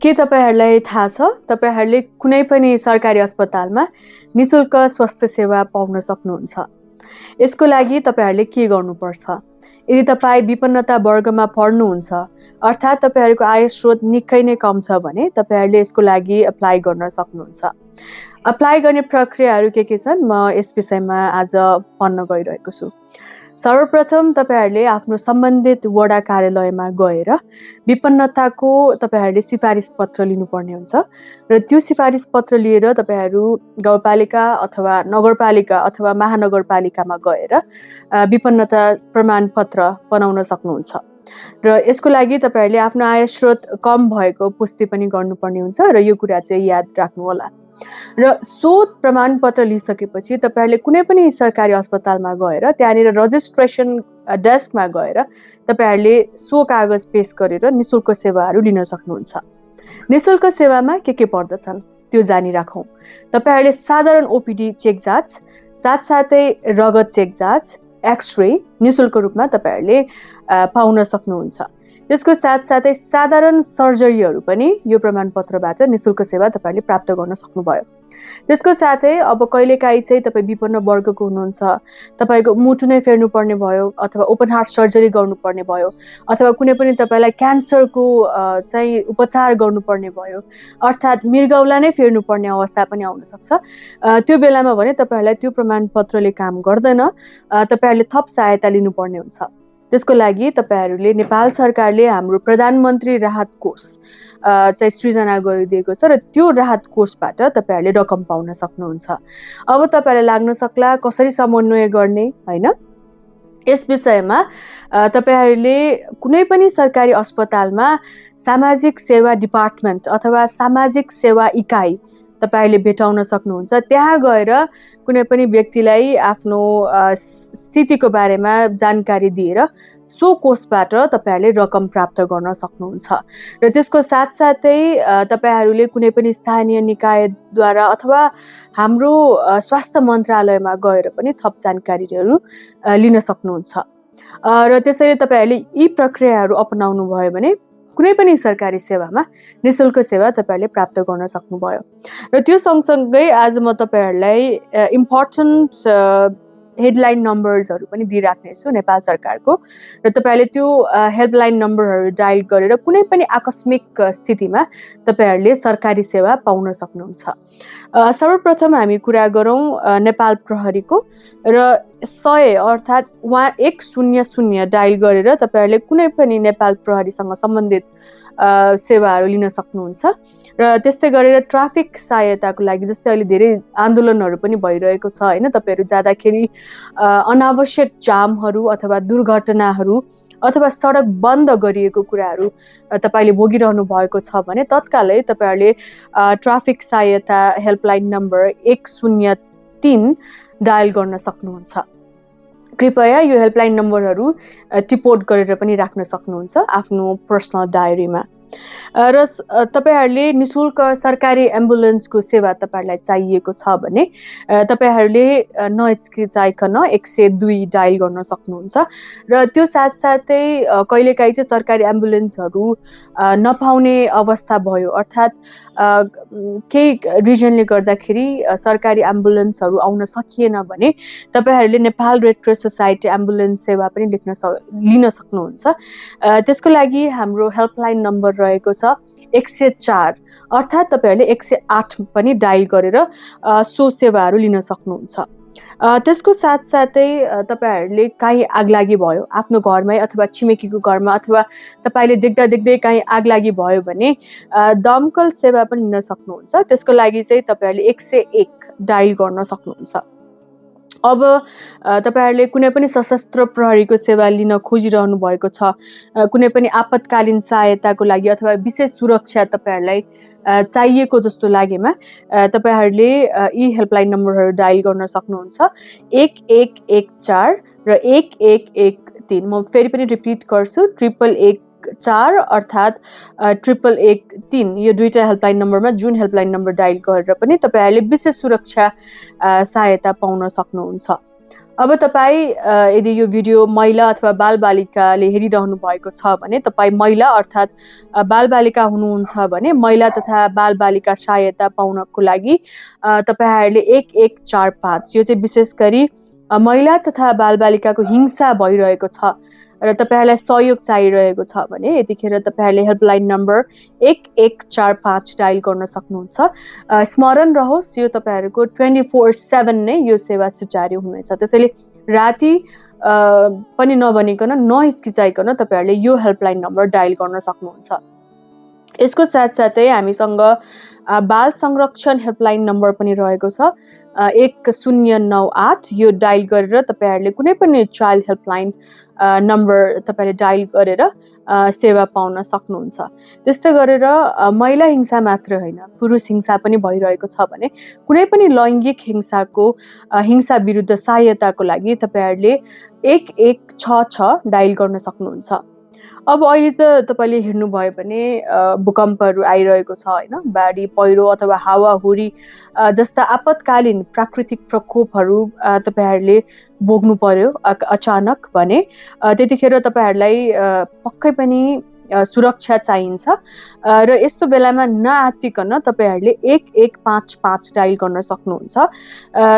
के तपाईहरुलाई थाहा छ तपाईहरुले कुनै पनि सरकारी अस्पतालमा निशुल्क स्वास्थ्य सेवा पाउन सक्नुहुन्छ। यसको लागि तपाईहरुले के गर्नुपर्छ? यदि तपाई विपन्नता वर्गमा पर्नुहुन्छ अर्थात् तपाईहरुको आय स्रोत निकै नै कम छ भने तपाईहरुले यसको लागि अप्लाई गर्न सक्नुहुन्छ। अप्लाई गर्ने प्रक्रियाहरू के छन् म यस विषयमा आज भन्न गइरहेको छु। सर्वप्रथम तपाईहरुले आफ्नो सम्बन्धित वडा कार्यालयमा गएर विपन्नताको तपाईहरुले सिफारिस पत्र लिनुपर्ने हुन्छ र त्यो सिफारिस पत्र लिएर तपाईहरु गाउँपालिका अथवा नगरपालिका अथवा महानगरपालिकामा गएर विपन्नता प्रमाणपत्र बनाउन सक्नुहुन्छ। र यसको लागि तपाईहरुले आफ्नो आय स्रोत कम भएको पुष्टि पनि गर्नुपर्ने हुन्छ र यो कुरा चाहिँ याद राख्नु होला। र सो प्रमाणपत्र लिइसकेपछि तपाईहरुले कुनै पनि सरकारी अस्पतालमा गएर त्यहाँनिर रजिस्ट्रेसन डेस्कमा गएर तपाईहरुले सो कागज पेश गरेर निशुल्क सेवाहरू लिन सक्नुहुन्छ। निशुल्क सेवामा के पर्दछन् त्यो जानी राखौं। तपाईहरुले साधारण ओपीडी चेक जाँच, साथसाथै रगत चेक जाँच, एक्सरे निशुल्क रूपमा तपाईहरुले पाउन सक्नुहुन्छ। त्यसको साथसाथै साधारण सर्जरीहरू पनि यो प्रमाणपत्रबाट निशुल्क सेवा तपाईहरुले प्राप्त गर्न सक्नुभयो। त्यसको साथै अब कहिलेकाहीँ चाहिँ तपाई विपन्न वर्गको हुनुहुन्छ, तपाईको मुटु नै फेर्नु पर्ने भयो अथवा ओपन हार्ट सर्जरी गर्नुपर्ने भयो अथवा कुनै पनि तपाईलाई क्यान्सरको चाहिँ उपचार गर्नुपर्ने भयो अर्थात् मृगौला नै फेर्नु पर्ने अवस्था पनि आउन सक्छ। त्यो बेलामा भने तपाईहरुलाई त्यो प्रमाणपत्रले काम गर्दैन, तपाईहरुले थप सहायता लिनुपर्ने हुन्छ। त्यसको लागि तपाईहरुले नेपाल सरकारले हाम्रो प्रधानमन्त्री राहत कोष चाहिँ सृजना गरिदिएको छ र त्यो राहत कोषबाट तपाईहरुले रकम पाउन सक्नुहुन्छ। अब तपाईहरुलाई लाग्न सक्ला कसरी समन्वय गर्ने हैन? यस विषयमा तपाईहरुले कुनै पनि सरकारी अस्पतालमा सामाजिक सेवा डिपार्टमेन्ट अथवा सामाजिक सेवा इकाइ तपाईहरुले भेटाउन सक्नुहुन्छ। त्यहाँ गएर कुनै पनि व्यक्तिलाई आफ्नो स्थितिको बारेमा जानकारी दिएर सो कोषबाट तपाईहरुले रकम प्राप्त गर्न सक्नुहुन्छ। र त्यसको साथसाथै तपाईहरुले कुनै पनि स्थानीय निकायद्वारा अथवा हाम्रो स्वास्थ्य मन्त्रालयमा गएर पनि थप जानकारीहरू लिन सक्नुहुन्छ। र त्यसैले तपाईहरुले यी प्रक्रियाहरू अपनाउनु भयो भने कुनै पनि सरकारी सेवामा निशुल्क सेवा तपाईहरुले प्राप्त गर्न सक्नुभयो। र त्यो सँगसँगै आज म तपाईहरुलाई इम्पोर्टेन्ट हेडलाइन नम्बर्सहरू पनि दिइराख्ने छु नेपाल सरकारको र तपाईहरुले त्यो हेल्पलाइन नम्बरहरू डायल गरेर कुनै पनि आकस्मिक स्थितिमा तपाईहरुले सरकारी सेवा पाउन सक्नुहुन्छ। सर्वप्रथम हामी कुरा गरौं नेपाल प्रहरीको र 100 अर्थात् 100 डायल गरेर तपाईहरुले कुनै पनि नेपाल प्रहरीसँग सम्बन्धित सेवाहरू लिन सक्नुहुन्छ। र त्यस्तै गरेर ट्राफिक सहायताको लागि जस्तै अहिले धेरै आन्दोलनहरू पनि भइरहेको छ हैन, तपाईहरु जाँदाखेरि अनावश्यक जामहरू अथवा दुर्घटनाहरू अथवा सडक बन्द गरिएको कुराहरू तपाईले भोगिरहनु भएको छ भने तत्कालै तपाईहरुले ट्राफिक सहायता हेल्पलाइन नम्बर 103 डायल गर्न सक्नुहुन्छ। कृपया यो हेल्पलाइन नम्बरहरू टिपोट गरेर पनि राख्न सक्नुहुन्छ आफ्नो पर्सनल डायरीमा। र तपाईहरुले निशुल्क सरकारी एम्बुलेन्सको सेवा तपाईहरुलाई चाहिएको छ भने तपाईहरुले नहिचकिचाइकन 102 डायल गर्न सक्नुहुन्छ। र त्यो साथसाथै कहिलेकाहीँ चाहिँ सरकारी एम्बुलेन्सहरू नपाउने अवस्था भयो अर्थात् केही रिजनले गर्दाखेरि सरकारी एम्बुलेन्सहरू आउन सकिएन भने तपाईहरुले Nepal red cross society ambulance सेवा पनि लिन सक्नुहुन्छ। त्यसको लागि हाम्रो हेल्पलाइन नम्बर रहेको छ 104 अर्थात् तपाईहरुले 108 पनि डायल गरेर सो सेवाहरू लिन सक्नुहुन्छ। त्यसको साथसाथै तपाईहरुले कहीँ आगलागी भयो आफ्नो घरमै अथवा छिमेकीको घरमा अथवा तपाईले देख्दै कहीँ आगलागी भयो भने दमकल सेवा पनि लिन सक्नुहुन्छ। त्यसको लागि चाहिँ तपाईहरुले 101 डायल गर्न सक्नुहुन्छ। अब तपाईहरुले कुनै पनि सशस्त्र प्रहरीको सेवा लिन खोजिरहनु भएको छ, कुनै पनि आपतकालीन सहायताको लागि अथवा विशेष सुरक्षा तपाईहरुलाई चाहिएको जस्तो लागेमा तपाईहरुले यी हेल्पलाइन नम्बरहरू डायल गर्न सक्नुहुन्छ 1114 र 1113। म फेरि पनि रिपिट गर्छु 1114 अर्थात् 1113 यो दुईटा हेल्पलाइन नम्बरमा जुन हेल्पलाइन नम्बर डायल गरेर पनि तपाईहरुले विशेष सुरक्षा सहायता पाउन सक्नुहुन्छ। अब तपाईँ यदि यो भिडियो महिला अथवा बालबालिकाले हेरिरहनु भएको छ भने तपाईँ महिला अर्थात् बालबालिका हुनुहुन्छ भने महिला तथा बालबालिका सहायता पाउनको लागि तपाईँहरूले 1145 यो चाहिँ विशेष गरी महिला तथा बालबालिकाको हिंसा भइरहेको छ र तपाईँहरूलाई सहयोग चाहिरहेको छ भने यतिखेर तपाईँहरूले हेल्पलाइन नम्बर 1145 डायल गर्न सक्नुहुन्छ। स्मरण रहोस् यो तपाईँहरूको 24/7 नै यो सेवा सुचारू हुनेछ, त्यसैले राति पनि नभनिकन नहिचकिचाइकन तपाईँहरूले यो हेल्पलाइन नम्बर डायल गर्न सक्नुहुन्छ। यसको साथसाथै हामीसँग बाल संरक्षण हेल्पलाइन नम्बर पनि रहेको छ 1098 यो डायल गरेर तपाईँहरूले कुनै पनि चाइल्ड हेल्पलाइन नम्बर तपाईँले डायल गरेर सेवा पाउन सक्नुहुन्छ। त्यस्तै गरेर महिला हिंसा मात्र होइन पुरुष हिंसा पनि भइरहेको छ भने कुनै पनि लैङ्गिक हिंसा विरुद्ध सहायताको लागि तपाईँहरूले 1166 डायल गर्न सक्नुहुन्छ। अब अहिले त तपाईँले हेर्नुभयो भने भूकम्पहरू आइरहेको छ होइन, बाढी पहिरो अथवा हावाहुरी जस्ता आपतकालीन प्राकृतिक प्रकोपहरू तपाईँहरूले भोग्नु पर्यो अचानक भने त्यतिखेर तपाईँहरूलाई पक्कै पनि सुरक्षा चाहिन्छ र यस्तो बेलामा नआत्तिकन तपाईँहरूले 1155 डायल गर्न सक्नुहुन्छ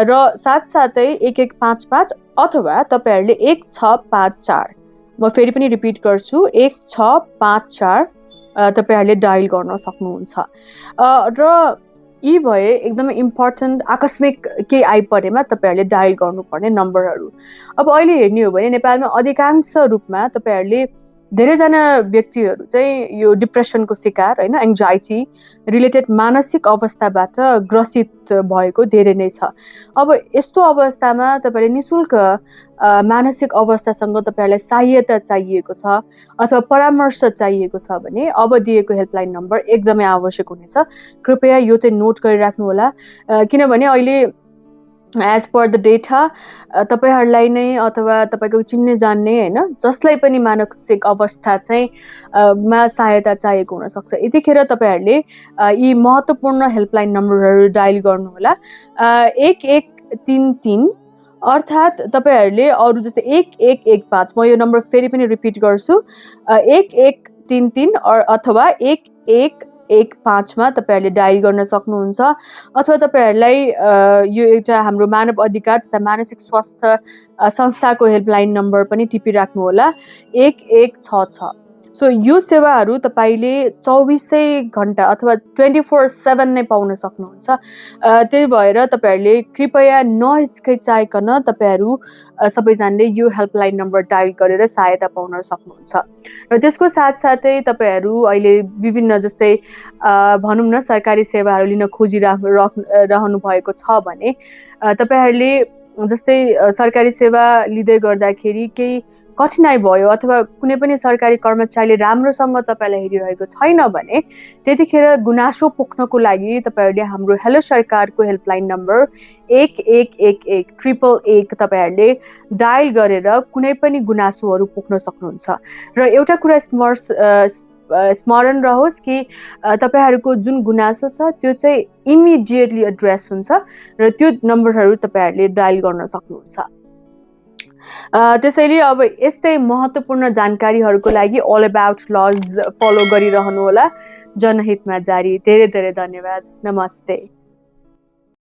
र साथसाथै 1155 अथवा तपाईँहरूले 1654 म फेरि पनि रिपिट गर्छु 1654 तपाईँहरूले डायल गर्न सक्नुहुन्छ र यी भए एकदमै इम्पोर्टेन्ट आकस्मिक केही आइपरेमा तपाईँहरूले डायल गर्नुपर्ने नम्बरहरू। अब अहिले हेर्ने हो भने नेपालमा अधिकांश रूपमा तपाईँहरूले धेरैजना व्यक्तिहरू चाहिँ यो डिप्रेसनको शिकार होइन एङ्जाइटी रिलेटेड मानसिक अवस्थाबाट ग्रसित भएको धेरै नै छ। अब यस्तो अवस्थामा तपाईँले निशुल्क मानसिक अवस्थासँग तपाईँहरूलाई सहायता चाहिएको छ अथवा परामर्श चाहिएको छ भने अब दिएको हेल्पलाइन नम्बर एकदमै आवश्यक हुनेछ। कृपया यो चाहिँ नोट गरिराख्नु होला किनभने अहिले एज पर द डेटा तपाईँहरूलाई नै अथवा तपाईँको चिन्ने जान्ने होइन जसलाई पनि मानसिक अवस्था चाहिँ मा सहायता चाहिएको हुनसक्छ। यतिखेर तपाईँहरूले यी महत्त्वपूर्ण हेल्पलाइन नम्बरहरू डायल गर्नुहोला 1133 अर्थात् तपाईँहरूले अरू जस्तै 1115 म यो नम्बर फेरि पनि रिपिट गर्छु 1133 अथवा 1115 मा तपाईँहरूले डायल गर्न सक्नुहुन्छ अथवा तपाईँहरूलाई यो एउटा हाम्रो मानव अधिकार तथा मानसिक स्वास्थ्य संस्थाको हेल्पलाइन नम्बर पनि टिपिराख्नु होला 1166। सो यो सेवाहरू तपाईँले 24 घण्टा अथवा 24/7 नै पाउन सक्नुहुन्छ। त्यही भएर तपाईँहरूले कृपया नहिचकिचाइकन तपाईँहरू सबैजनाले यो हेल्पलाइन नम्बर डायल गरेर सहायता पाउन सक्नुहुन्छ। र त्यसको साथसाथै तपाईँहरू अहिले विभिन्न जस्तै भनौँ न सरकारी सेवाहरू लिन खोजिरहनु भएको छ भने तपाईँहरूले जस्तै सरकारी सेवा लिँदै गर्दाखेरि केही कठिनाइ भयो अथवा कुनै पनि सरकारी कर्मचारीले राम्रोसँग तपाईँलाई हेरिरहेको छैन भने त्यतिखेर गुनासो पोख्नको लागि तपाईँहरूले हाम्रो हेलो सरकारको हेल्पलाइन नम्बर 1111 तपाईँहरूले डायल गरेर कुनै पनि गुनासोहरू पोख्न सक्नुहुन्छ। र एउटा कुरा स्मरण रहोस् कि तपाईँहरूको जुन गुनासो छ त्यो चाहिँ इमिडिएटली एड्रेस हुन्छ र त्यो नम्बरहरू तपाईँहरूले डायल गर्न सक्नुहुन्छ। त्यसैले अब यस्तै महत्त्वपूर्ण जानकारीहरूको लागि अल अबाउट लज फलो गरिरहनु होला। जनहितमा जारी। धेरै धेरै धन्यवाद। नमस्ते।